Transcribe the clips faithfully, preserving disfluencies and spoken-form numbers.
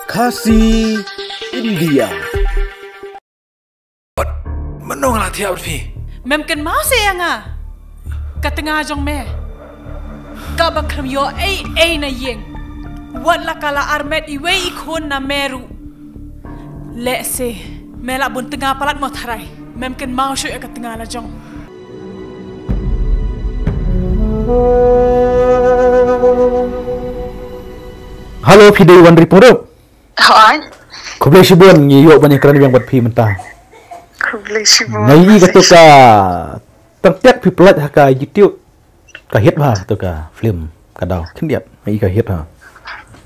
Khasi India. Mano nga la thiah bad phi? Mem kynmaw seh ïa nga. Ka tnga jong me kaba khlem ïoh ei ei na ïing. Wat la ka la armet iwei i khun na me ruh. Lehse me lah bun tnga palat mo tharai. Mem kynmaw shuh ïa ka tnga la jong. Hello, phi dei Wanri Pyngrope? Hooid. Khublei shibun, ngi ïoh ban ïakren biang bad phi mynta. Khublei shibun. Nga ïohi kato ka, tang tiak phi pyllait ha ka YouTube. Ka hit bha kato ka film Ka Daw. Khyndiat, nga ïohi ka hit ha.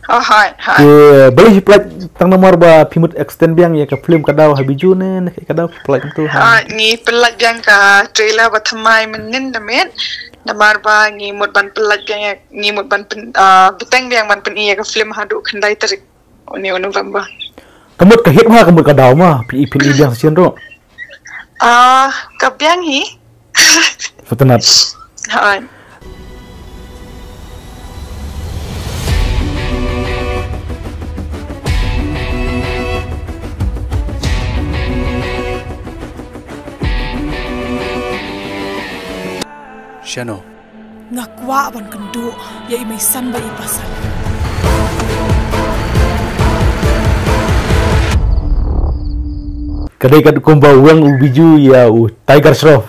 Oh, hooid, hooid. Te balei phi pyllait, tang namar ba phi mut extend biang ïa ka film Ka Daw ha Bijou ne, ne Ka Daw phi pyllait kumto ha? Hooid, ngi pyllait biang ka trailer ba thymmai mynnin na miet. Namar ba ngi mut ban pyllait biang ïa, ngi mut ban pyn, ah, bteng biang ban pyni ïa ka film haduh khyndai tarik. Une u November. Ka mut ka hit ma, ka mut ka daw ma, phi i, phi i biang sa sien ruh. Ah, ka biang hi. Sngewtynnat. Hooid. Shano? Nga kwah ban kynduh ïa i meisan bad i pasan. Ka dei katkum ba weng u Bijou ïa u Tiger Shroff.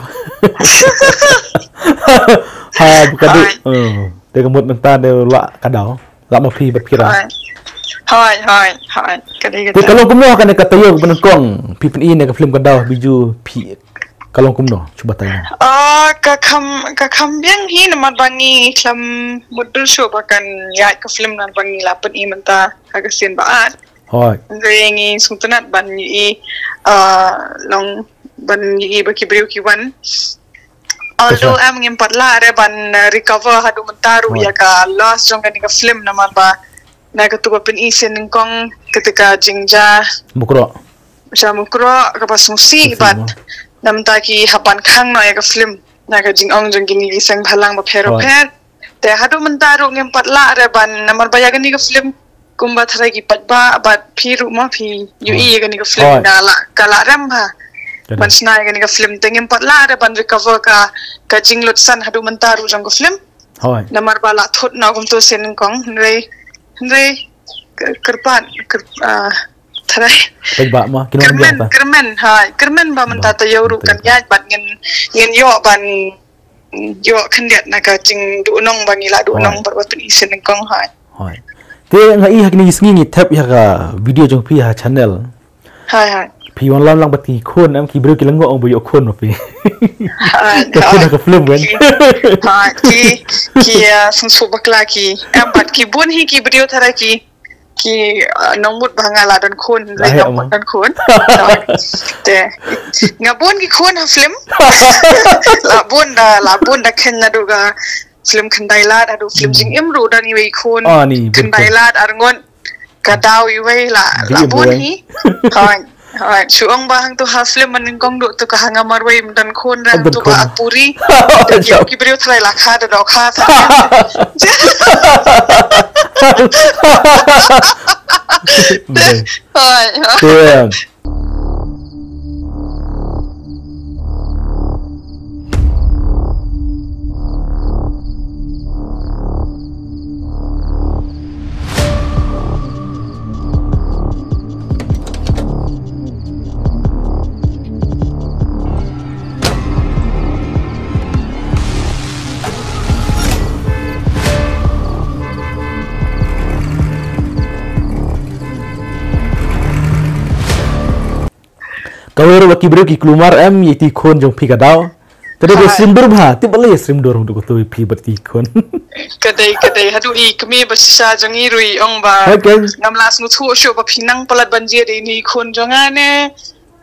Ha, ka dei. Hooid. Eh, dei ka mut mynta dei la Ka Daw. La ma phi bad phi ra. Hooid. Hooid, hooid, hooid. Ka dei kata. Te ka long kumno kane ka taïew ba nyngkong phi pyni ïa ka film Ka Daw Bijou phi, ka long kumno, shu batai. Ah, ka kham, ka kham biang hi namar ba ngi khlem mutdur shuh ba kan ïaid ka film namar ba ngi la pyni mynta ha ka sien ba ar. Hooid. Hynrei ngi sngewtynnat ban ïohi, ah, long ban ïohi ba ki briew ki wan. Although em ngim pat lah re ban, eh, recover haduh mynta ruh ïa ka loss jong kane ka film namar ba na katu ba pyni sien nyngkong kata ka jingjia Mukroh. Jia Mukroh kaba sngewsih bad na mynta ki hap ban khang noh ïa ka film na ka jingong jong kine ki seng bhalang bapher bapher. Te haduh mynta ruh ngim pat lah re ban namar ba ïa kane ka film kumba tharai ki paidbah bad phi ruh ma phi ïohi ïa kane ka film ka la, ka la rem ha. Ban shna ïa kane ka film te ngim pat lah re ban recover ka, ka jinglut san haduh mynta ruh jong ka film. Namar ba la thut noh kumto sien nyngkong hynrei, hynrei kyrpad, kyrpad, ah, tharai. Paidbah ma, kyrmen, kyrmen, hooid, kyrmen ba mynta taïew ruh kan ïaid bad ngin, ngin ïoh ban ïoh khyndiat na ka jingduhnong ba ngi la duhnong bad ba pyni sien nyngkong, hooid. Hooid. Te nga i ha kine ki sngi ngi thep ïa ka video jong phi ha channel. Hooid, hooid. Phi wan lam lang bad ki khun, em ki briew ki la ngop ong ba ïoh khun ma phi. Hooid, ka khun ha ka film kan. Hooid, ki, ki, ah, sngewsuk bakla ki. Em bad ki bun hi ki briew tharai ki ki, ah, nang mut ba nga la don khun, la nang mut don khun. Te nga bun ki khun ha film. La bun da, la bun da khein naduh ka film Khyndai Lad haduh film Jingim ruh don iwei khun. Khyndai Lad, Arngut, Ka Daw iwei la, la bun hi. Hooid. Hooid, shu ong ba hangtu ha film mynnyngkong duh tu ka ha nga marwei ym don khun re hangtu ba Akpuri. Te ki, ki briew trai la kha da doh kha sa. Hooid, hooid. Kawei ruh ba ki briew ki kulmar em ïa i khun jong phi Ka Daw. Ka dei ba syriem dur bha, tip balei syriem dur haduh kato ïa phi bad ki khun. Ka dei, ka dei, haduh i kmie ba shisha jong i ruh i ong ba ngam lah sngewthuh shuh ba phi nang palat ban jied ïa ine i khun jong nga ne.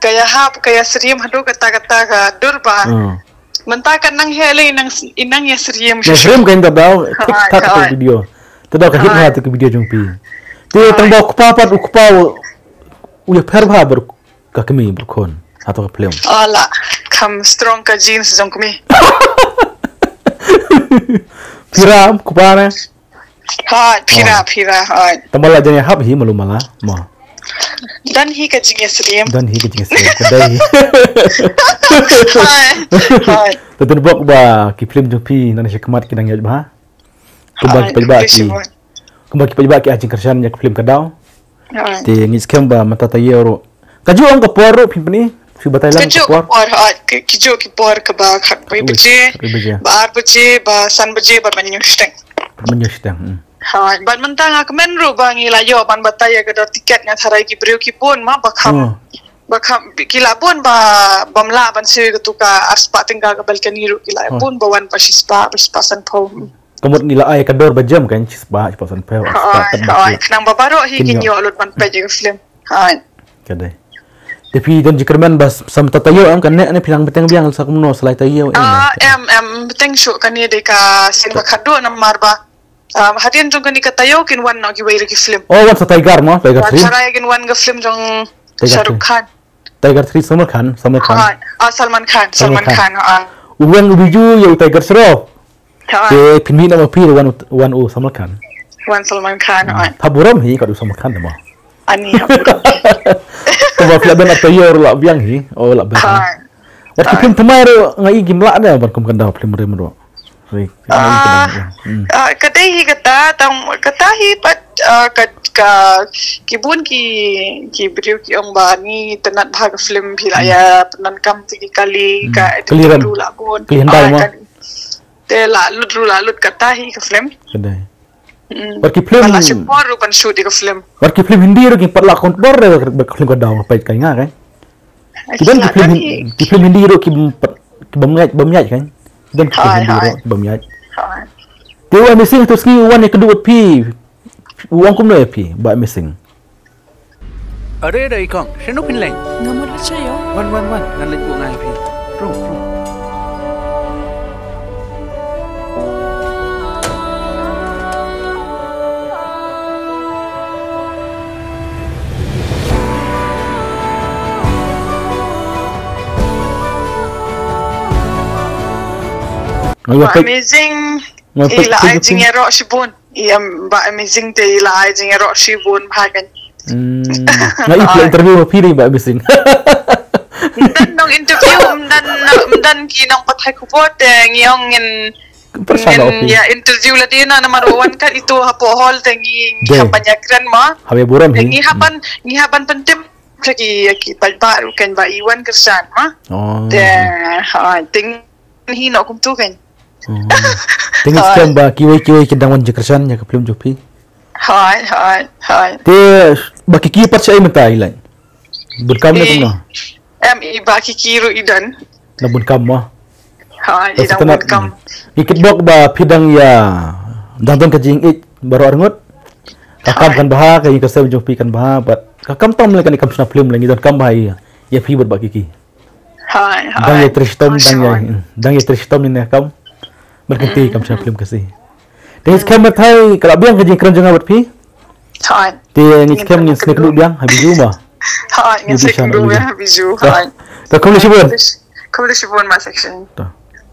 Ka ïahap, ka ïasyriem haduh katta katta ka dur bha. Mynta ka nang heh lei i nang, i nang ïasyriem shuh. Ïasyriem ka ïa Ka Daw, thik thak ka video. Te Daw ka hit bha te ka video jong phi. Te tang ba u kpa pat u kpa u ïapher bha bad ka kmie bad khun ha to ka film. Ala, kham strong ka genes jong kmie. Phi ram kpa ne? Hooid, phi ra, phi ra, hooid. Tang ba la jan ïahap hi malu mala, mo. Don hi ka jingïasyriem. Don hi ka jingïasyriem, ka dei hi. Hooid, hooid. Te don bok ba ki film jong phi na shakhmat ki dang ïaid bha. Kumba ki paidbah ki. Kumba ki paidbah ki ai jingkyrshan ïa ka film Ka Daw. Te ngi skhem ba mynta taïew ruh. Kajuh ong ka por ruh phi pyni, phi batai lang ka por. Kajuh ka por, ha, ki, kajuh ki por kaba khatwei baje, khatwei baje, ba ar baje, ba san baje, ba mynñiew shiteng. Mynñiew shiteng. Hmm. Ha, bad mynta nga kmen ruh ba ngi la ïoh ban batai ïa ka dor tiket, nga tharai ki briew ki bun ma ba kham, ba kham ki la bun ba, bym lah ban siew ïa katu ka arspah tyngka ka balcony ruh ki la bun ba wan ba shispah, ba shispah sanphew. Ka mut ngi la ai ka dor ba jem kan, shispah, shispah sanphew, arspah, tang ba khnang ba baroh hi kin ïoh lut ban peit ïa ka film. Hooid. Ka dei. Te phi don jingkyrmen ba sa mynta taïew em kane ne phi nang bteng biang sa kumno sa lai taïew em? Ah, em, em, bteng shuh, kane dei ka sien ba khatduh namar ba. Ah, hadien jong kane ka taïew kin wan noh kiwei ruh ki film. Oh, wan sa Tiger mo, Tiger three. Wan sa kin wan ka film jong Shah Rukh Khan. Tiger three, Salman Khan, Salman Khan. Ah, Salman Khan, Salman Khan, ah. U Wang u Bijou ïa u Tiger Shroff. Te phin mih noh ma phi ruh wan u, wan u Salman Khan. Wan Salman Khan, hooid. Hap burom hi kat u Salman Khan mo. Ani hap burom. Kumba phi la don ar taïew ruh la biang hi. Oh, la biang. Wat ki film thymmai ruh nga i kim lah ne ban kum Ka Daw film rim ruh. Ka dei hi kata, tang kata hi pat, ah, ka, ka, ki bun ki, ki briew ki ong ba ngi tynnat bha ka film, phi la ïa pyndonkam te ki kali, ka editing ruh la bun. Kali hyndai mo. Te la lut ruh la lut kata hi ka film. Ka dei. Wat ki film, la shim por ruh ban shoot ïa ka film. Wat ki film Hindi ruh ki pat la khun por ruh ka film Ka Daw peit kai nga kai. Ki don ki film Hindi ruh ki bym ïaid, bym ïaid kan. Ki don ki film Hindi ruh ki bym ïaid. Te u Amazing tu sngi u wan ïakynduh bad phi. U ong kumno ïa phi, Bah Amazing? Are dei kong, shano phin leit? Nga mut leit sha ïew. Wan, wan, wan, ngan leit buh ngai phi. Rum, rum. Amazing. I la ai jingïaroh shibun. Ïa, Bah Amazing te i la ai jingïaroh shibun bha kan. Nga i phi interview phi dei Bah Amazing. Ym don nong interview, ym don, ym don ki nongpathai khubor te ngi ong ngin, ngin ïa interview lade na namar wan kat itu hapoh hall te ngi, ngi hap ban ïakren ma. Hap ïa burom hi. Ngi hap ban, ngi hap ban pyntip ki, ki paidbah ruh kan ba i wan kyrshan ma. Te ha te hi noh kumtu kan. Te ngi skhem ba kiwei kiwei kin dang wan jingkyrshan ïa ka film jong phi. Hooid, hooid, hooid. Te Bah Kiki pat shaei mynta i leit? Bun kam ne kumno? Em, i Bah Kiki ruh i don. Na bun kam mo. Hooid, i dang bun kam. Ngi kitbok ba phi dang ïa, dang don ka jingïeit baroh arngut. Ka kam kan bha, ka ïing ka sem jong phi kan bha, but ka kam tam lei kane kam shna film lei, ngi don kam bha ïa, ïa phi bad Bah Kiki. Hooid, hooid. Dang ïa trei shitom, dang ïa, dang ïa trei shitom ïa ne kam. Bad kynti kam shna film Khasi. Te ngi skhem ba thai ka la biang ka jingkren jong nga bad phi. Hooid. Te ngi skhem ngin sa ïakynduh biang ha Bijou ma. Hooid, ngin sa ïakynduh biang ha Bijou. Hooid. Te khublei shibun. Khublei shibun ma section.